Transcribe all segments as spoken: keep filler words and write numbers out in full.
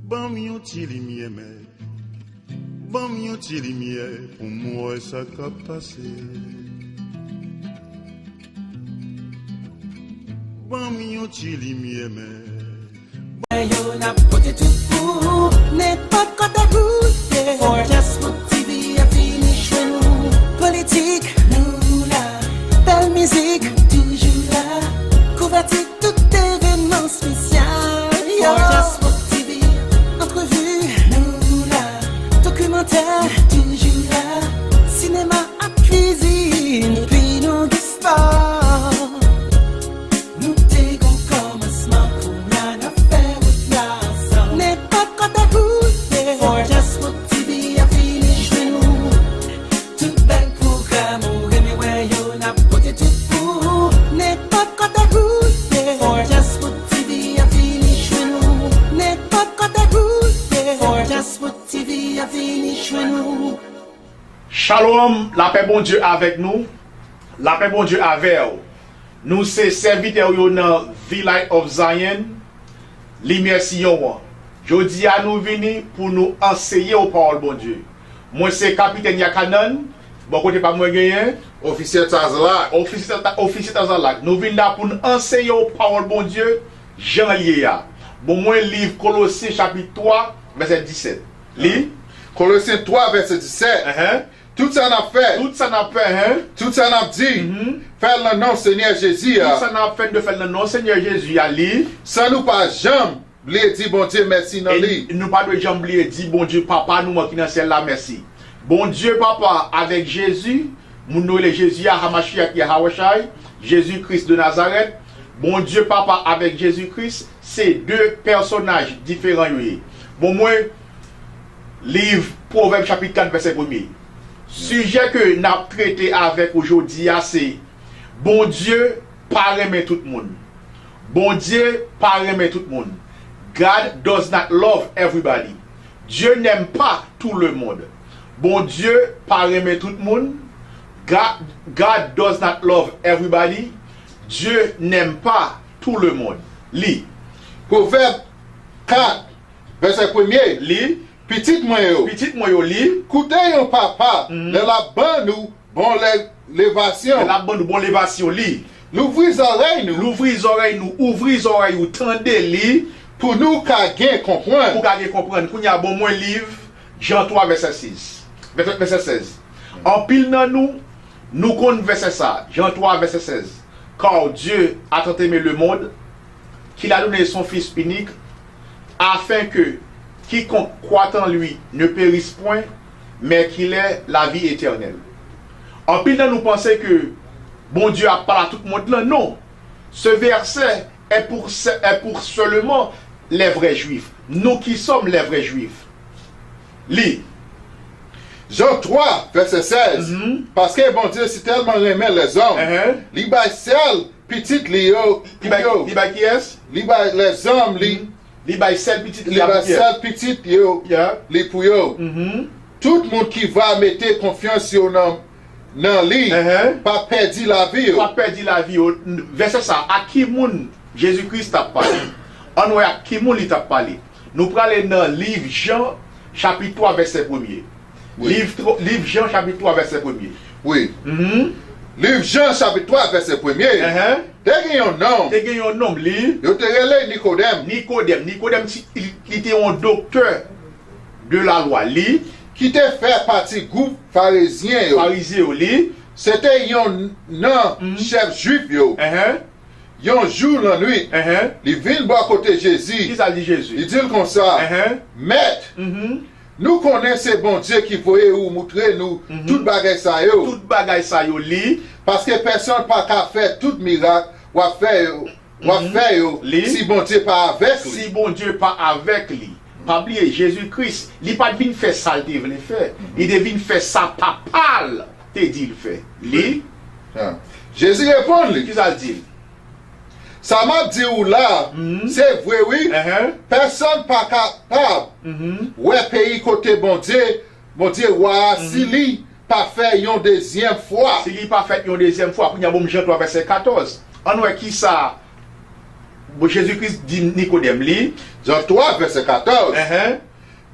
Ban m yon ti limyè, mèt. Ban m yon ti limyè pou m wè sa k ap pase. Ban m yon ti limyè, mèt. Yo n ap pote tout pou ou, nenpòt kote ou ye. Forecast Smoke T V ap vini jwenn ou. Politik, nou la. Bèl mizik, nou toujou la. Kouvèti tout evènman espesyal yo. Forecast Smoke T V, antrevi, nou la. Dokimantè, nou toujou la. Sinema ak kwizin, epi nou gen spò. Nou te gon kòmansman, kounye a n ap fè wout la ansanm. Nenpòt kote ou ye, Forecast Smoke T V ap vini jwenn ou. Tout bèl pwogram ou renmen wè yo, n ap pote tout pou ou. Nenpòt kote ou ye, Forecast Smoke T V ap vini jwenn ou. Nenpòt kote ou ye, Forecast Smoke T V ap vini jwenn ou. Shalom, lapè Bondye avèk nou, lapè Bondye avè w. Nou se sèvitè w yo nan The Light of Zion, Limyè Siyon an. Jodi a, nou vini pou nou anseye w pawòl Bondye. Mwen se Kapitèn Yakanan, bò kote pa m mwen genyen Ofisyè Tazalak. Ofisyè Ta-, Ofisyè Tazalak. Nou vin la pou n anseye w pawòl Bondye, jan l ye a. Bon, mwen liv Kolosyen chapit twa, vèsè disèt. Li. Kolosyen twa, vèsè disèt. Enhen. Tout sa n ap fè. Tout sa n ap fè, hen. Tout sa n ap di. Mhm. Fè l nan non Senyè Jezi a. Tout sa n ap fè, n dwe fè l nan non Senyè Jezi a, li. San nou pa janm bliye di Bondye mèsi nan li. E nou pa dwe janm bliye di Bondye Papa nou an ki nan syèl la mèsi. Bondye Papa avèk Jezi, moun nou rele Jezi a, Hamashiach Yahawashai, Jezi Kris de Nazarèt, Bondye Papa avèk Jezi Kris, se de pèsonaj diferan yo ye. Bon, mwen, liv Pwovèb chapit kat vèsè premye. Sijè ke n ap trete avèk ou jodi a se Bondye pa renmen tout moun. Bondye pa renmen tout moun. God does not love everybody. Dieu n'aime pas tout le monde. Bondye pa renmen tout moun. God, God does not love everybody. Dieu n'aime pas tout le monde. Li. Pwovèb kat, vèsè premye. Li. Pitit mwen yo. Pitit mwen yo, li. Koute yon papa, mhm, lè l ap ban nou bon lè, levasyon. Lè l ap ban nou bon levasyon, li. Louvri zòrèy nou. Louvri zòrèy nou, ouvri zòrèy ou, tande li. Pou nou ka gen konprann. Pou ka gen konprann. Kounye a, bon, mwen liv Jan twa, vèsè sèz. Vèsè, vèsè sèz. Anpil nan nou, nou konn vèsè sa. Jan twa, vèsè sèz. Car Dieu a tant aimé le monde qu'il a donné son Fils unique, afin que quiconque croit en lui ne périsse point, mais qu'il ait la vie éternelle. Anpil nan nou panse ke Bondye ap pale a tout mond lan. Non. Ce verset est pour, est pour seulement les vrais juifs. Nous qui sommes les vrais juifs. Li. Jan twa, vèsè sèz. Mhm. Paske Bondye si tèlman renmen lèzòm, enhen, li bay sèl pitit li yo, li bay, pou yo. Li bay kiyès? Li bay lèzòm, li, mhm, li bay sèl pitit li, li a bay pou kiyès? Sèl pitit yo, yeah, li pou yo. Mhm. Tout moun ki va mete konfyans yo nan, nan li, enhen, p ap pèdi lavi yo. P ap pèdi lavi yo. Vèsè sa, a ki moun Jezi Kris t ap pale? Ann wè ak ki moun li t ap pale. Nou prale nan liv Jan, chapit twa, vèsè premye. Wi. Liv twa, liv Jan, chapit twa, vèsè premye. Wi. Mhm. Liv Jan, chapit twa, vèsè premye. Enhen. Te gen yon nonm. Te gen yon nonm, li. Yo te rele Nikodèm. Nikodèm. Nikodèm, ti, li, li te yon doktè de la lwa, li. Ki te fè pati gwoup Farizyen yo. Farizyen yo, li. Se te yon nan, mhm, chèf Jwif yo. Enhen. Yon jou lannwit, enhen, li vin bò kote Jezi. Kisa l di Jezi? Li di l konsa, enhen, Mèt, mhm, nou konnen se Bondye ki voye ou moutre nou, mhm, tout bagay sa yo. Tout bagay sa yo, li. Paske pèsonn pa ka fè tout mirak w ap fè yo, w ap, mhm, fè yo, li, si Bondye pa avèk li. Si Bondye pa avèk li. Pa bliye, Jezi Kris, li pa t vin fè sa l te vle fè. Mhm. Li te vin fè sa Papa l te di l fè. Li. Ah. Jezi reponn li. Kisa l di l? Sa m ap di ou la, mhm, se vre, wi. Enhen. Pèsonn pa kapab, mhm, wè peyi kote Bondye, Bondye wa a, si, mhm, li pa fè yon dezyèm fwa. Si li pa fèt yon dezyèm fwa, kounye a, bon, Jan twa, vèsè katòz. Ann wè kisa Bon, Jezi Kris di Nikodèm, li. Jan twa, vèsè katòz. Enhen.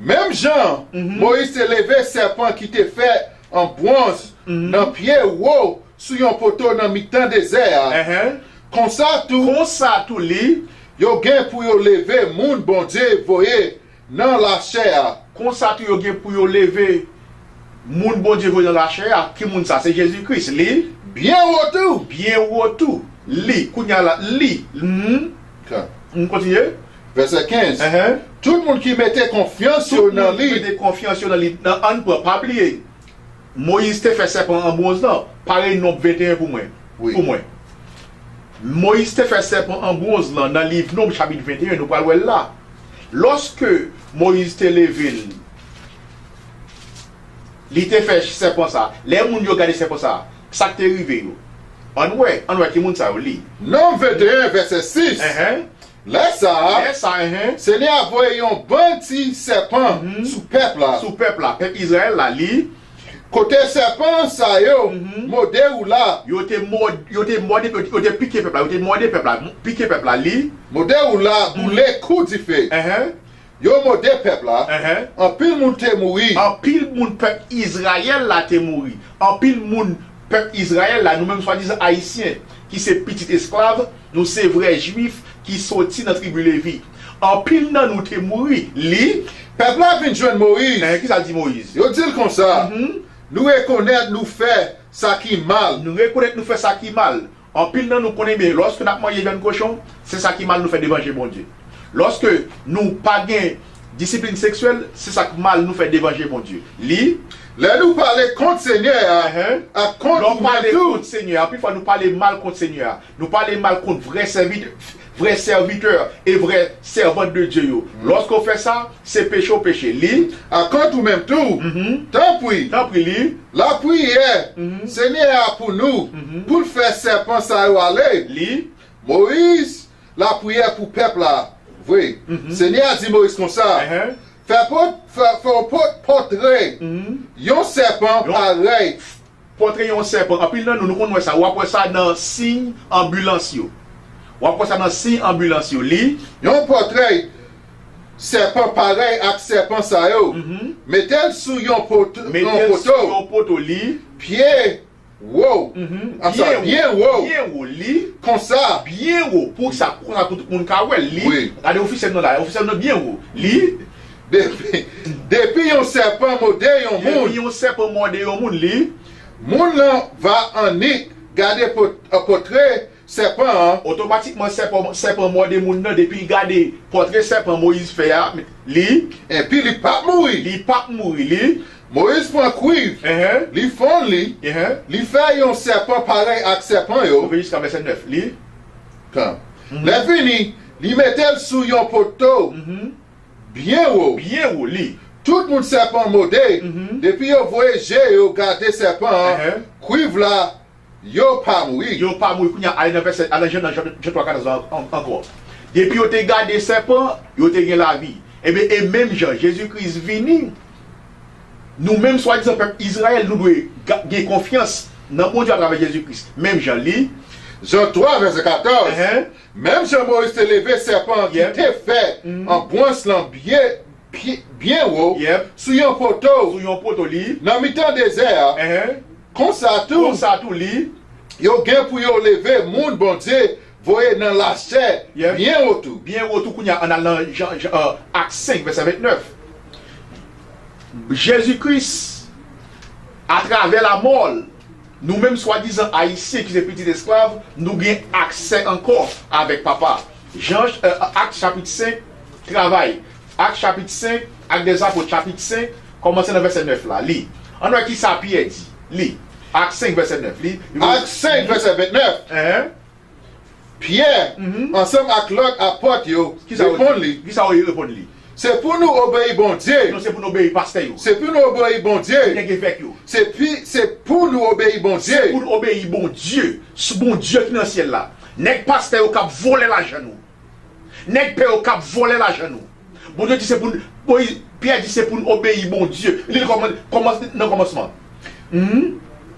Menm jan Moyiz te leve sèpan ki te fè an bwonz nan pye wo sou yon poto nan mitan dezè a, Enhen. Konsa tou, Konsa tou li. yo gen pou yo leve moun Bondye voye nan lachè a. Konsa tou yo gen pou yo leve moun Bondye voye nan lachè a. Ki moun sa? Se Jezi Kris. Li. Byen wo tou. Byen wo tou. Li. Kounye a la, li. Mhm. Ka. M kontinye. Vèsè kenz. Enhen. Tout moun ki mete konfyans yo Tout nan moun ki li. mete konfyans yo nan li. Nan, ann pran, pa bliye. Moyiz te fè sèpan an bwonz lan. Pare Nonb venteyen pou mwen. Wi. Pou mwen. Moyiz te fè sèpan an bwonz lan nan liv Nonb chapit venteyen, nou pral wè l la. Lòske Moyiz te leve l, li te fè sèpan sa. Lè moun yo gade sèpan sa, sa k te rive yo? Ann wè, ann wè ki moun sa yo li. Nonb venteyen, vèsè sis. Enhen. Lè sa a, Lè sa, enhen. Senyè a voye yon bann ti sèpan sou pèp la. Sou pèp la, pèp Izrayèl la, li. Kote sèpan sa yo mòde ou la, Yo te mòd, yo te mòde, yo te pike pèp la, yo te mòde pèp la, pike pèp la, li. Mòde ou la boule kou dife. Enhen. Yo mòde pèp la. Enhen. Anpil moun te mouri. Anpil moun pèp Izrayèl la te mouri. Anpil moun pèp Izrayèl la, nou menm swadizan Ayisyen, ki se pitit esklav, nou se vrè Jwif ki soti nan tribi Levi. Anpil nan nou te mouri. Li. Pèp la vin jwenn Moyiz. Eh, ki sa l di Moyiz? Yo di l konsa, nou rekonèt nou fè sa ki mal. Nou rekonèt nou fè sa ki mal. Anpil nan nou konnen byen, lòske n ap manje vyann kochon, se sa ki mal nou fè devan je Bondye. Lòske nou pa gen disiplin seksyèl, se sa k mal nou fè devan je Bondye. Li. Lè nou pale kont Senyè a, Enhen. ak kont Lè w ou menm pale tou. Kont Senyè a, anpil fwa nou pale mal kont Senyè a. Nou pale mal kont vrè sèvitè, vrè sèvitè e vrè sèvant de Dye yo. Lòske w fè sa, se peche w peche. Li. Ak kont ou menm tou. Mhm. Tanpri, Tanpri, li. Lapriyè Senyè a pou nou, pou l fè sèpan sa yo ale. Li. Moyiz, lapriyè pou pèp la. Vre. Senyè a di Moyiz konsa, Enhen. fè, pot, fè, fè yon pot, pòtre yon sèpan Yon- parèy. Pòtre yon sèpan. Anpil nan nou, nou konn wè sa. W ap wè sa nan siy anbilans yo. W ap wè sa nan siy anbilans yo. Li. Yon pòtre sèpan parèy ak sèpan sa yo. Mete l sou yon pot, Mete yon l sou poto. Yon poto. Li. Pye wo. Mhm. Ap sa, byen wo. Byen wo. Li. Konsa. Byen wo. Pou sa, pou sa, pou tout moun ka wè l. Li. Wi. Gade ofisyèl nou la. Ofisyèl nou byen wo. Li. Depi, depi yon sèpan mòde yon Depi moun, yon sèpan mòde yon moun, li. Moun nan va annik gade pòt- pòtre sèpan an. Otomatikman, sèpan, sèpan mòde moun nan, depi l gade pòtre sèpan Moyiz fè a, li. Epi li p ap mouri. Li p ap mouri, li. Moyiz pran kwiv, Enhen. Li fonn li, Enhen. Li fè yon sèpan parèy ak sèpan yo. Rive jiska vèsè nèf, li. Kan. Lè fini, li mete l sou yon poto byen wo. Byen wo, li. Tout moun sèpan mòde, depi yo voye je yo gade sèpan an, Enhen. Kwiv la, yo pa mouri. Yo pa mouri. Kounye a, ale nan vèsè, ale nan Jan, nan Jan, Jan twa katòz an, an, ankò. Depi yo te gade sèpan, yo te gen lavi. Ebyen, e menm jan Jezi Kris vini, nou menm swadizan pèp Izrayèl, nou dwe ga- gen konfyans nan Bondye atravè Jezi Kris. Menm jan li. Jan twa, vèsè katòz. Enhen. Menm jan Moyiz te leve sèpan ki Yep. te fè an bwonz lan byen, byen, byen wo, Yep. Sou yon poto, Sou yon poto, li. Nan mitan dezè a, Enhen. Konsa tou, Konsa tou, li. Yo gen pou yo leve moun Bondye voye nan lachè Yep. Byen wo tou. Byen wo tou. Kounye a, ann al nan Jan, Jan, euh, Ak senk, vèsè ventnèf. Jezi Kris, atravè lamò l, nou menm swadizan Ayisyen ki se pitit esklav, nou gen aksè ankò avèk Papa. Jan, euh, Ak chapit senk, travay. Ak chapit senk, Ak dèzapot chapit senk, kòmanse nan vèsè nèf la. Li. Ann wè ki sa Pyè di. Li. Ak senk, vèsè nèf. Li. Ak senk, vèsè ventnèf. Enhen. Pyè, ansanm ak lòt apòt yo, Ki sa yo reponn di? Li, Ki sa yo reponn li? Se pou nou obeyi Bondye. Non, se pou nou obeyi pastè yo. Se pou nou obeyi Bondye. Nèg evèk yo. Se pi, se pou nou obeyi Bondye. Se pou nou obeyi Bondye. Sou Bondye ki nan syèl la. Nèg pastè yo k ap vòlè lajan nou. Nèg pè yo k ap vòlè lajan nou. Bondye di se pou nou, Moyiz, Pyè di se pou nou obeyi Bondye. Li kòman, kòman, nan kòmansman. Mhm.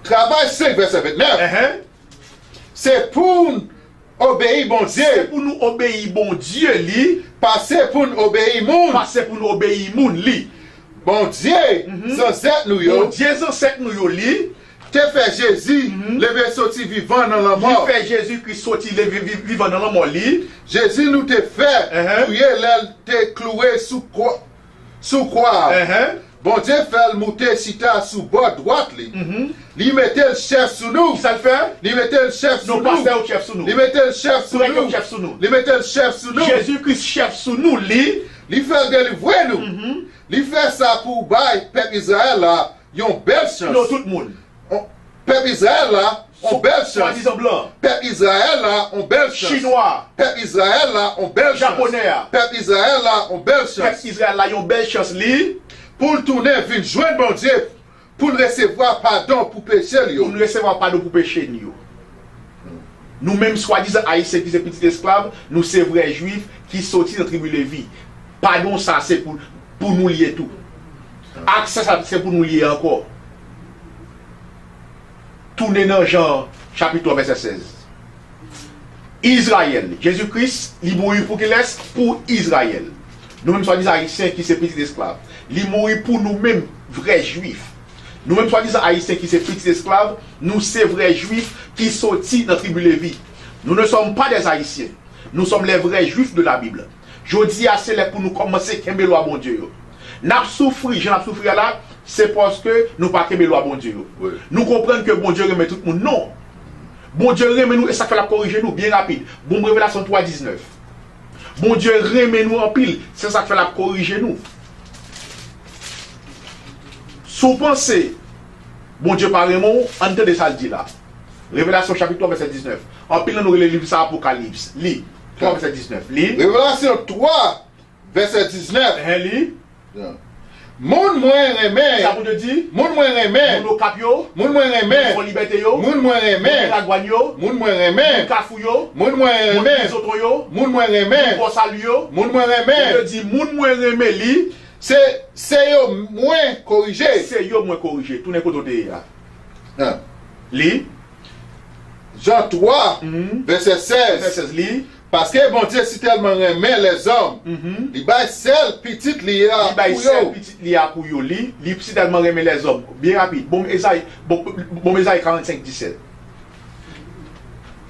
Travay senk, vèsè ventnèf. Enhen. Se pou n Obeyi Bondye. Se pou nou obeyi Bondye li. Pase pou n obeyi moun. Pase pou nou obeyi moun li. Bondye, mhm, zansèt nou yo. Bondye zansèt nou yo li. Te fè Jezi, mhm, leve soti vivan nan lanmò. Li fè Jezi Kris soti leve vi-, vivan nan lanmò li. Jezi nou te fè, mhm, touye lè l te klouwe sou kwa, sou kwa a. Mhm. Bondye fè l moute chita sou bò dwat li. Mhm. Li mete l chèf sou nou. Kisa l fè? Li mete l chèf sou nou. Non, pastè, ou chèf sou nou. Li mete l chèf sou nou. Prèt yo chèf sou nou. Li mete l chèf sou nou. Jezi Kris chèf sou nou li. Li fè l delivre nou. Mhm. Li fè sa pou bay pèp Izrayèl la yon bèl chans. Non, tout moun. On, pèp Izrayèl la, on bèl chans. Swadizan blan. Pèp Izrayèl la, on bèl chans. Chinwa. Pèp Izrayèl la, on bèl chans. Japonè a. Pèp Izrayèl la, on bèl chans. Pèp Izrayèl la, yon bèl chans li. Pou l tounen vin jwenn Bondye, pou l resevwa padon pou peche l yo. Pou n resevwa padon pou peche n yo. Nou menm swadizan Ayisyen ki se pitit esklav, nou se vrè Jwif ki soti nan tribi Levi. Padon sa se pou, pou nou l ye tou. Aksè sa se pou nou l ye ankò. Tounen nan Jan chapit twa vèsè sèz. Izrayèl. Jezi Kris, li mouri pou kilès? Pou Izrayèl. Nou menm swadizan Ayisyen ki se pitit esklav. Li mouri pou nou menm vrè Jwif. Nou menm swadizan Ayisyen ki se pitit esklav, nou se vrè Jwif ki soti nan tribi Levi. Nous ne sommes pas des Haïtiens. Nous sommes les vrais Juifs de la Bible. Jodi a, se lè pou nou kòmanse kenbe lwa Bondye yo. N ap soufri, jan n ap soufri a la, se paske nou pa kenbe lwa Bondye yo. Wi. Nou konprann ke Bondye renmen tout moun. Non. Bondye renmen nou, e sa k fè l ap korije nou byen rapid. Bon, Revelasyon twa diznèf. Bondye renmen nou anpil, se sa k fè l ap korije nou. Si w panse Bondye pa renmen w, ann tande sa l di la. Revelasyon chapit twa, vèsè diznèf. Anpil nan nou rele liv sa Apokalips. Li. Twa, vèsè diznèf. Li. Revelasyon twa, vèsè diznèf. Ehe, li. Moun mwen renmen. Sa Bondye di? Moun mwen renmen. Moun Okap yo. Moun mwen renmen. Moun Fò Libète yo. Moun mwen renmen. Moun Miragwàn yo. Moun mwen renmen. Moun Kafou yo. Moun mwen renmen. Moun Bizoton yo. Moun mwen renmen. Moun Bò Sali yo. Moun mwen renmen. Bondye di, moun mwen renmen li. Se, se yo mwen korije. Se yo mwen korije. Tounen kote w te ye a. Li. Jan twa, mhm, vèsè sèz. Vèsè sèz, li. Paske Bondye sitèlman renmen lèzòm, mhm, li bay sèl pitit li a pou yo. Li bay sèl pitit li a pou yo. Li, li sitèlman renmen lèzòm. Byen rapid. Bon, Ezayi, bon, bon, Ezayi karannsenk disèt.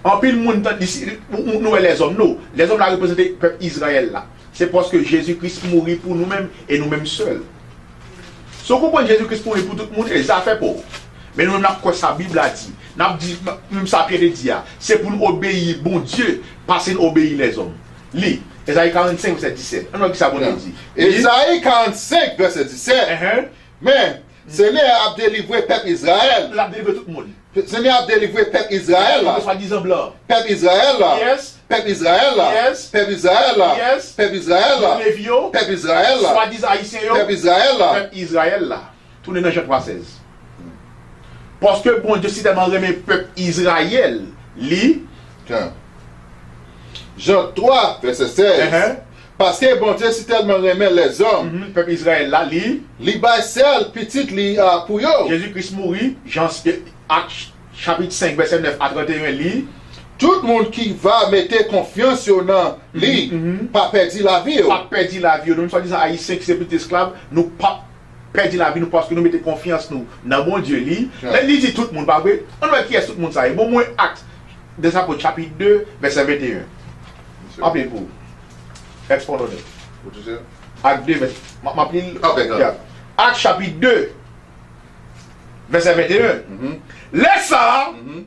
Anpil moun tande, li si, nou, nou wè lèzòm, non. Lèzòm la reprezante pèp Izrayèl la. Se paske Jezi Kris mouri pou nou menm e nou menm sèl. Si w konprann Jezi Kris mouri pou tout moun, e zafè pa w. Men nou menm n ap kwè sa Bib la di. N ap di, menm sa Pyè te di a. Se pou n obeyi Bondye, pase n obeyi lèzòm. Li, Ezayi karannsenk, vèsè disèt. Ann wè kisa Bondye di. Li, Ezayi karannsenk, vèsè disèt. Enhen. Men, Senyè a ap delivre pèp Izrayèl. L ap delivre tout moun. Senyè a ap delivre pèp Izrayèl la. Swadizan blan. Pèp Izrayèl la. Yes. Pèp Izrayèl la. Yes. Pèp Izrayèl la. Yes. Pèp Izrayèl la. Moun Levi yo. Pèp Izrayèl la. Swadizan Ayisyen yo. Pèp Izrayèl la. Pèp Izrayèl la. Tounen nan Jan twa sèz. Paske Bondye sitèlman renmen pèp Izrayèl, li. Tan. Jan twa, vèsè sèz. Enhen. Paske Bondye sitèlman renmen lèzòm. Mhm, pèp Izrayèl la, li. Li bay sèl pitit li a pou yo. Jezi Kris mouri, Jan, Ak chapit senk, vèsè nèf a trannteyen, li. Tout moun ki va mete konfyans yo nan li, mhm, pa pèdi lavi yo. Pa pèdi lavi yo. Nou menm swadizan Ayisyen ki se pitit esklav, nou p ap pèdi lavi nou paske nou mete konfyans nou nan Bondye li. Lè li di tout moun, pa vre? Ann wè kiyès tout moun sa ye. Bon, mwen Ak dèzapot chapit de, vèsè venteyen. Anpil pou ou. Èks pwononse. Ak de, vèsè, m ap, m ap li l. Ok, ok. Ak chapit de, vèsè venteyen. Mhm. Lè sa a, mhm,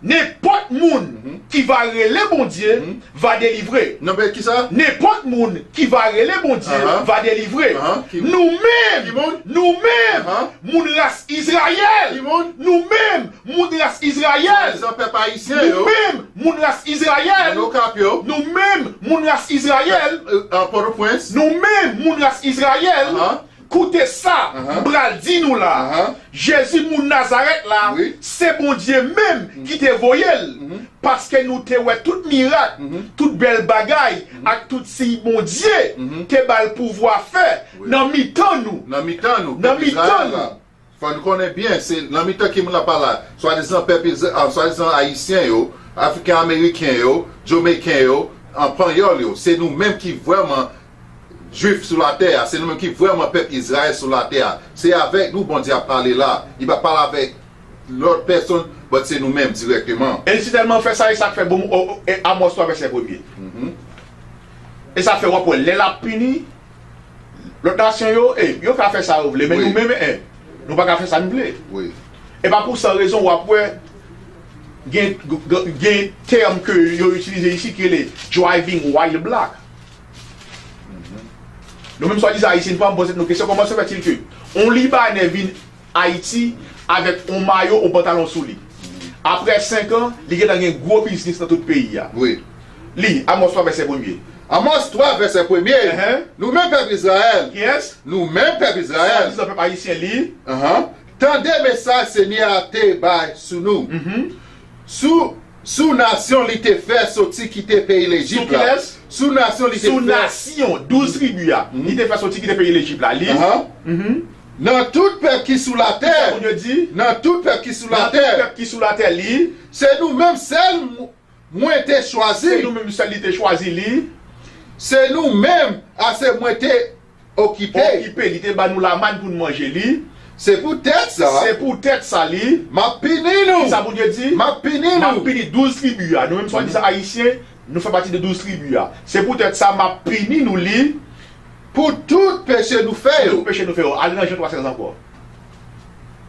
nenpòt moun, mhm, ki va rele Bondye, mhm, va delivre. Non, men ki sa? Nenpòt moun ki va rele Bondye, aha, va delivre. Aha. Ki, nou menm, ki moun? Nou menm, aha, moun ras Izrayèl. Ki moun? Nou menm, moun ras Izrayèl. Swadizan pèp ayisyen yo. Nou menm, moun ras Izrayèl. Moun Okap yo. Nou menm, moun ras Izrayèl. Euh, euh, Pòtoprens. Nou menm, moun ras Izrayèl. Aha. Koute sa, aha, m pral di nou la. Aha. Jezi moun Nazarèt la, wi, se Bondye menm, mhm, ki te voye l. Mhm. Paske nou te wè tout mirak, mhm, tout bèl bagay, mhm, ak tout siy Bondye, mhm, te ba l pouvwa fè, wi, nan mitan nou. Nan mitan nou, nan mitan nou. Fò nou konnen byen, se nan mitan ki moun la pale la. Swadizan pèp Izra-, ah, swadizan ayisyen yo, Afriken Ameriken yo, Jamaiken yo, an Panyòl yo, se nou menm ki vrèman Jwif sou latè a, se nou menm ki vrèman pèp Izrayèl sou latè a. Se avèk nou Bondye ap pale la. Li pa pale avèk lòt pèsonn, but se nou menm dirèkteman. E li sitèlman fè sa, e sa k fè bon, o, o, e Amòs twa vèsè premye. Mhm. E sa fè w ap wè, lè l ap pini lòt nasyon yo, e, yo ka fè sa yo vle, men Wi. nou menm, e, nou pa ka fè sa n vle. Wi. E pa pou san rezon w ap wè gen, gen, gen tèm ke yo itilize isit ki rele driving while black. Mhm. Nou menm swadizan Ayisyen, nou pa poze nou kesyon, kòman se fètil ke yon Libanè vin Ayiti avèk yon mayo, yon pantalon sou li? Apre senk an, li gentan gen gwo biznis nan tout peyi a. Wi. Li, Amòs twa vèsè premye. Amòs twa vèsè premye. Enhen. Nou menm pèp Izrayèl. Kiyès? Nou menm pèp Izrayèl. Swadizan pèp ayisyen, li. Anhan. Tande mesaj Senyè a te bay sou nou. Mhm. Sou, sou nasyon li te fè soti kite peyi Lejip la. Sou kilès? Sou nasyon li te Sou fè. nasyon, douz tribi a. Mhm. Li te fè soti kite peyi Lejip la. Li. Anhan. Mhm. Nan tout pèp ki sou latè. Kisa Bondye di? Nan tout pèp ki sou Nan latè. tout pèp ki sou latè, li. Se nou menm sèl m-, mwen te chwazi. Se nou menm sèl li te chwazi, li. Se nou menm ase mwen te okipe. Okipe, li te ba nou lamann pou n manje, li. Se poutèt sa. Se poutèt sa, li. M ap pini nou. Kisa Bondye di? M ap pini nou. M ap pini douz tribi a. Nou menm swadizan Ayisyen, nou fè pati de douz tribi a. Se poutèt sa, m ap pini nou, li. Pou tout peche nou fè yo. Pou tout peche nou fè yo. Ale nan Jan twa sèz ankò.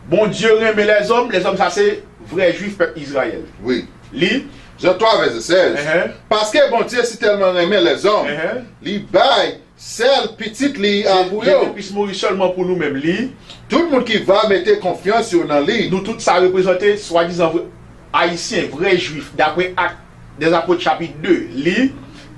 Bondye renmen lèzòm, lèzòm sa se vrè Jwif pèp Izrayèl. Wi. Li. Jan twa vèsè sèz. Enhen. Paske Bondye sitèlman renmen lèzòm, Enhen. li bay sèl pitit li a pou yo. Jezi Kris mouri sèlman pou nou menm, li. Tout moun ki va mete konfyans yo nan li. Nou tout sa reprezante swadizan vrè, Ayisyen, vrè Jwif, daprè Actes des Apôtres chapit de, li.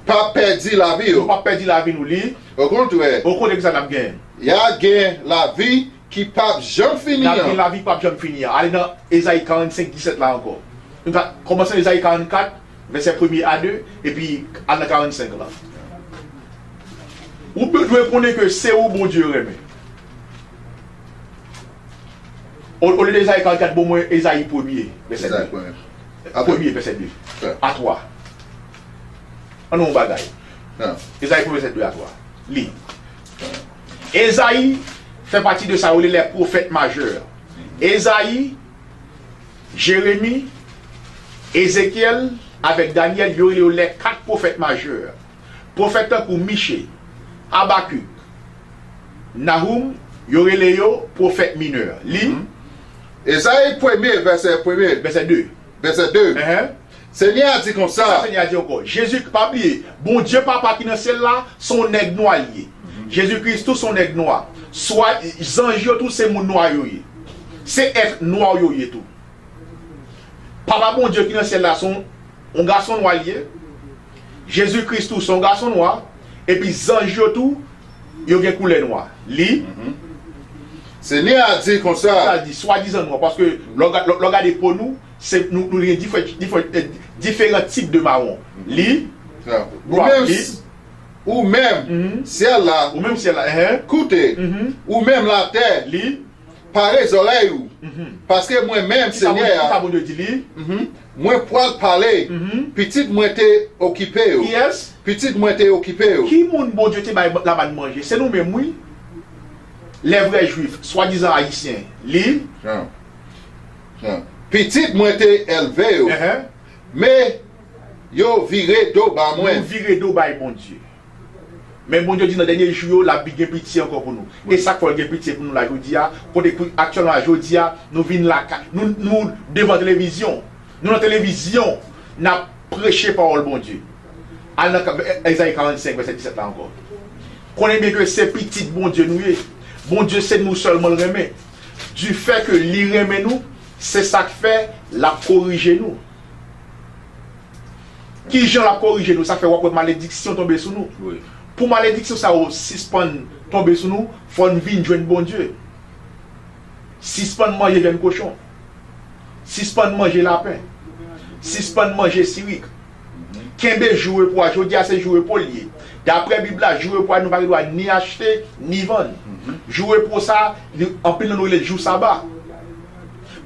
P ap pèdi lavi yo. Nou p ap pèdi lavi nou, li. Okontrè. Okontrè, kisa n ap genyen? Y a gen lavi ki p ap janm fini N ap an. gen lavi k p ap janm fini an. Ale nan Ezayi karannsenk disèt la ankò. Nou ka kòmanse Ezayi karannkat, vèsè premye a de, epi al nan karannsenk la. Ou be-, dwe konnen ke se ou Bondye renmen. O, olye de Ezayi karannkat, bon mwen Ezayi premye, vèsè Ezayi de. premye. Premye, vèsè de. Frè. A twa. Ann wè yon bagay. An. Ezayi premye, vèsè de a twa. Li. Ezayi fè pati de sa yo rele lè pwofèt majè. Ezayi, Jeremi, Ezekyèl avèk Danyèl, yo rele yo lè kat pwofèt majè. Pwofèt tankou Miche, Abakik, Nahum, yo rele yo pwofèt minè. Li. Mhm. Ezayi premye, vèsè premye. Vèsè de. Vèsè de. Enhen. Senyè a di konsa. Sa Senyè a di ankò. Jezi, pa bliye, Bondye Papa ki nan syèl la, se yon nèg nwa li ye. Mhm. Jezi Kris tou se yon nèg nwa. Swa, zanj yo tou se moun nwa yo ye. Se èt nwa yo ye tou. Papa Bondye ki nan syèl la se yon, yon gason nwa li ye. Jezi Kris tou se yon gason nwa. Epi zanj yo tou, yo gen koulè nwa. Li. Mhm. Senyè a di konsa. Sa di, swadizan nwa, paske lè w ga-, lè w, lè w gade po nou, se, nou, nou gen diferan, diferan, eh, diferan tip de mawon. Li. Sa. Ou Nwa, menm li. s-, ou menm, Mhm. syèl la. Ou menm syèl la, enhen. Koute. Mhm. Ou menm latè. Li. Pare zòrèy ou. Mhm. Paske mwen menm, Kisa Senyè Bondye, a, kisa Bondye di li? Mhm. Mwen pral pale. Mhm. Pitit mwen te okipe yo. Kiyès? Pitit mwen te okipe yo. Ki moun Bondye te bay lamann manje? Se nou menm, wi. Lè vrè Jwif, swadizan Ayisyen, li. Jan. Jan. Pitit mwen te elve yo. Enhen. Men yo vire do ba mwen. Nou vire do bay Bondye. Men Bondye di nan dènye jou yo, l ap gen pitye ankò pou nou. E sa k fè l gen pitye pou nou la jodi a, kote pou, aktyèlman la jodi a, nou vin lakay, nou, nou devan televizyon. Nou nan televizyon, n ap preche pawòl Bondye. Al nan ka-, Ezayi karannsenk, vèsè disèt la ankò. Konnen byen ke se pitit Bondye nou ye. Bondye se nou sèlman l renmen. Difè ke li renmen nou, se sa k fè l ap korije nou. Kijan l ap korije nou? Sa fè w ap wè malediksyon tonbe sou nou. Wi. Pou malediksyon sa yo sispann tonbe sou nou, fò n vin jwenn Bondye. Sispann manje vyann kochon. Sispann manje lapen. Sispann manje sirik. Mhm. Kenbe jou repo a. Jodi a se jou repo l ye. Daprè Bib la, jou repo a, nou pa gen dwa ni achte, ni vann. Mhm. Jou repo sa, li, anpil nan nou rele l jou saba.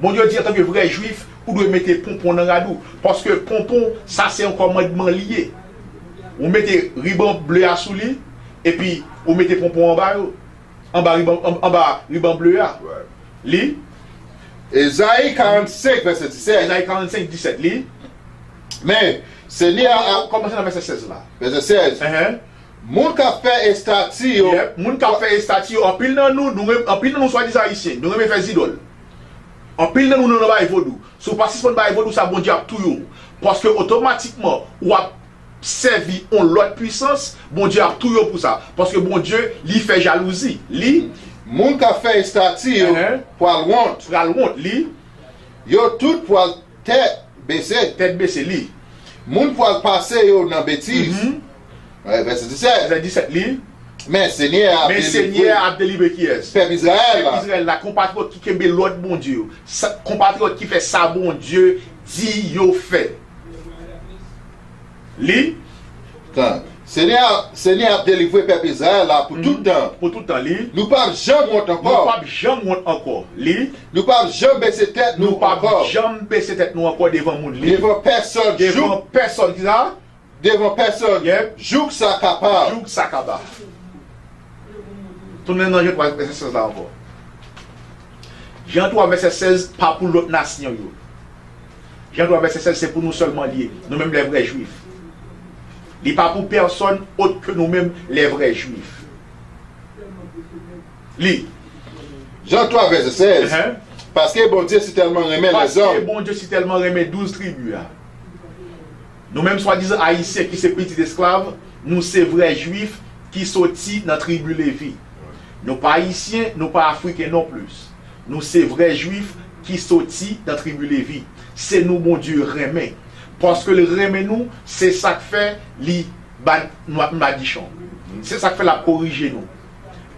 Bondye di, antanke vrè Jwif, Ou dwe mete ponpon nan rad ou. Paske ponpon, sa se yon kòmandman li ye. Ou mete riban ble a sou li, epi ou mete ponpon anba yo. Anba riban, an- anba riban ble a. Li. Ezayi karannsenk, vèsè disèt. Ezayi karannsenk, disèt, li. Men, Senyè a. Kòmanse nan vèsè sèz la. Vèsè sèz. Enhen. Moun k ap fè estati yo. Yep. Moun k ap fè estati yo, anpil nan nou, nou renm- anpil nan nou swadizan ayisyen, nou renmen fè zidòl. Anpil nan nou nan bay vodou. Si w pa sispann bay vodou sa, Bondye ap touye w. Paske otomatikman, w ap sèvi yon lòt pwisans, Bondye ap touye w pou sa. Paske Bondye, li fè jalouzi. Li. Moun k ap fè estati yo. Enhen. Pral wont. Pral wont, li. Yo tout pral tèt bese. Tèt bese, li. Moun pral pase yo nan betiz. Mhm. Vèsè disèt. Vèsè disèt, li. Men Senyè a ap Men delivre Senyè a ap delivre kiyès? Pèp Izrayèl la. Pèp Izrayèl la, konpatriyòt ki kenbe lòd Bondye yo. Sa- Konpatriyòt ki fè sa Bondye di yo fè. Li. Tan. Senyè a, Senyè ap delivre pèp Izrayèl la pou tout tan. Pou tout tan, li. Nou p ap janm wont ankò. Nou p ap janm wont ankò. Li. Nou p ap janm bese tèt nou ankò. Nou p ap janm bese tèt nou ankò devan moun, li. Devan pèsòn. Devan pèsòn, ki sa? Devan pèsòn. Yep. Jouk sa kaba. Jouk sa kaba. Tounen nan Jan twa vèsè sèz la ankò. Jan twa vèsè sèz pa pou lòt nasyon yo. Jan twa vèsè sèz se pou nou sèlman li ye, nou menm lè vrè jwif. Li pa pou pèsòn òt ke nou menm lè vrè jwif. Li. Jan twa vèsè sèz. Enhen. Paske Bondye si tèlman renmen lèzòm. Paske Bondye si tèlman renmen douz tribi a. Nou menm swadizan ayisyen ki se pitit esklav, nou se vrè jwif ki soti nan tribi Levi. Nou pa ayisyen, nou pa afriken non plis. Nou se vrè jwif ki soti nan tribi Levi. Se nou Bondye renmen. Paske l renmen nou, se sa k fè li ba n madichon. Se sa k fè l ap korije nou.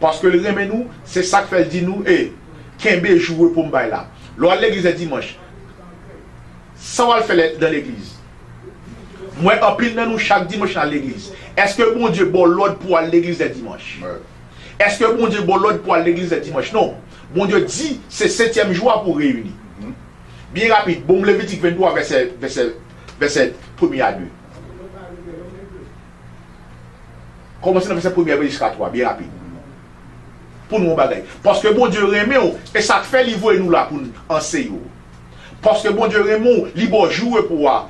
Paske l renmen nou, se sa k fè l di nou, e, kenbe jou repo m bay la. Lè w al legliz lè dimanch, sa w al fè lè, nan legliz? M wè anpil nan nou chak dimanch n al legliz. Èske Bondye ba w lòd pou w al legliz lè dimanch? Èske Bondye ba w lòd pou w al legliz lè dimanch? Non. Bondye di se setyèm jou a pou w reyini. Byen rapid, bon, Levitik venntwa, vèsè, vèsè, vèsè premye a de. Kòmanse nan vèsè premye a jiska twa, byen rapid. Pou nou yon bagay. Paske Bondye renmen w, e sa k fè li voye nou la pou n anseye w. Paske Bondye renmen w, li ba w jou repo a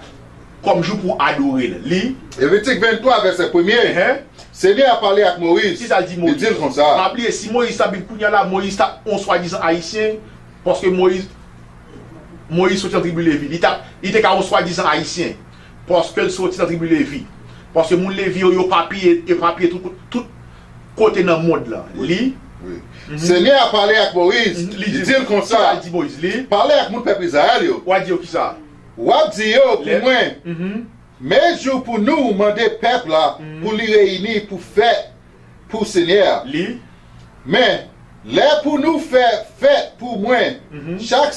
kòm jou pou w adore l. Li. Levitik venntwa, vèsè premye. Enhen. Senyè a pale ak Moyiz. Kisa l di Moyiz? Li di l konsa. Pa bliye, si Moyiz t ap viv kounye a la, Moyiz t ap yon swadizan ayisyen, paske Moyiz, Moyiz soti nan tribi Levi. Li t ap, li te ka yon swadizan ayisyen. Paske l soti nan tribi Levi. Paske moun Levi yo, yo epapiye, epapiye tout, tout kote nan mond lan. Wi. Li. Wi. Mhm. Senyè a pale ak Moyiz, mhm, li di l konsa. Kisa l di Moyiz? Li. Pale ak moun pèp Izrayèl yo. W a di yo kisa? W ap di yo pou mwen, mhm, men jou pou nou mande pèp la, mhm, pou li reyini pou fèt pou Senyè a. Li. Men, lè pou nou fè fèt pou mwen, mhm, chak,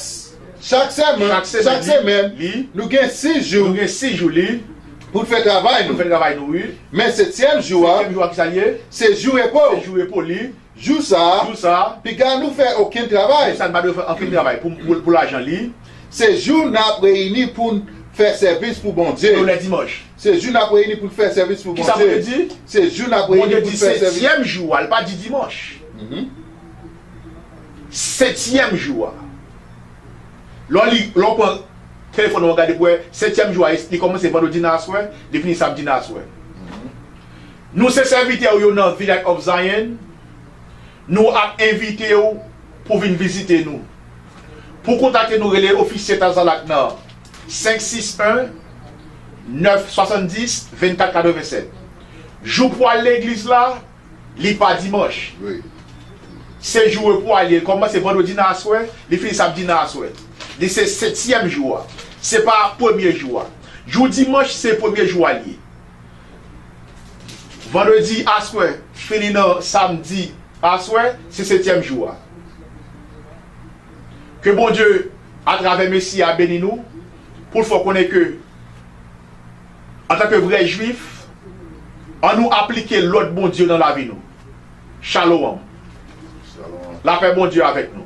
chak semèn, chak semèn, chak semèn, li, nou gen sis jou, nou gen sis jou, li, pou n fè travay nou. Pou n fè travay nou, wi. Men setyèm jou a, setyèm jou a, kisa l ye? Se jou repo. Se jou repo, li. Jou sa a, jou sa a, piga nou fè okenn travay. Jou sa a, nou pa dwe fè okenn travay pou, pou, pou lajan, li. Se jou n ap reyini pou n fè sèvis pou Bondye. Se lè dimanch. Se jou n ap reyini pou n fè sèvis pou Bondye. Kisa Bondye di? Se jou n ap reyini pou n fè sèvis. Bondye di setyèm jou a, li pa di dimanch. Mhm. Setyèm jou a. Lè w li, lè w pran telefòn ou, w gade pou wè, setyèm jou a, li kòmanse vandredi nan aswè, li fini samdi nan aswè. Mhm. Nou se sèvitè w yo nan Village of Zion. Nou ap envite w pou vin vizite nou. Pou kontakte nou, rele ofisye Tazalak nan senk sis en, nèf swasanndis, vennkat katrevennsèt. Jou pou al legliz la, li pa dimanch. Wi. Se jou repo a li ye. Kòmanse vandredi nan aswè, li fini samdi nan aswè. Li se setyèm jou a. Se pa premye jou a. Jou dimanch, se premye jou a li ye. Vandredi aswè fini nan samdi aswè, se setyèm jou a. Ke Bondye, atravè Mesi a, beni nou, pou l fè w konnen ke, antanke vrè jwif, ann nou aplike lòd Bondye nan lavi nou. Shalom. Shalom. Lapè Bondye avèk nou.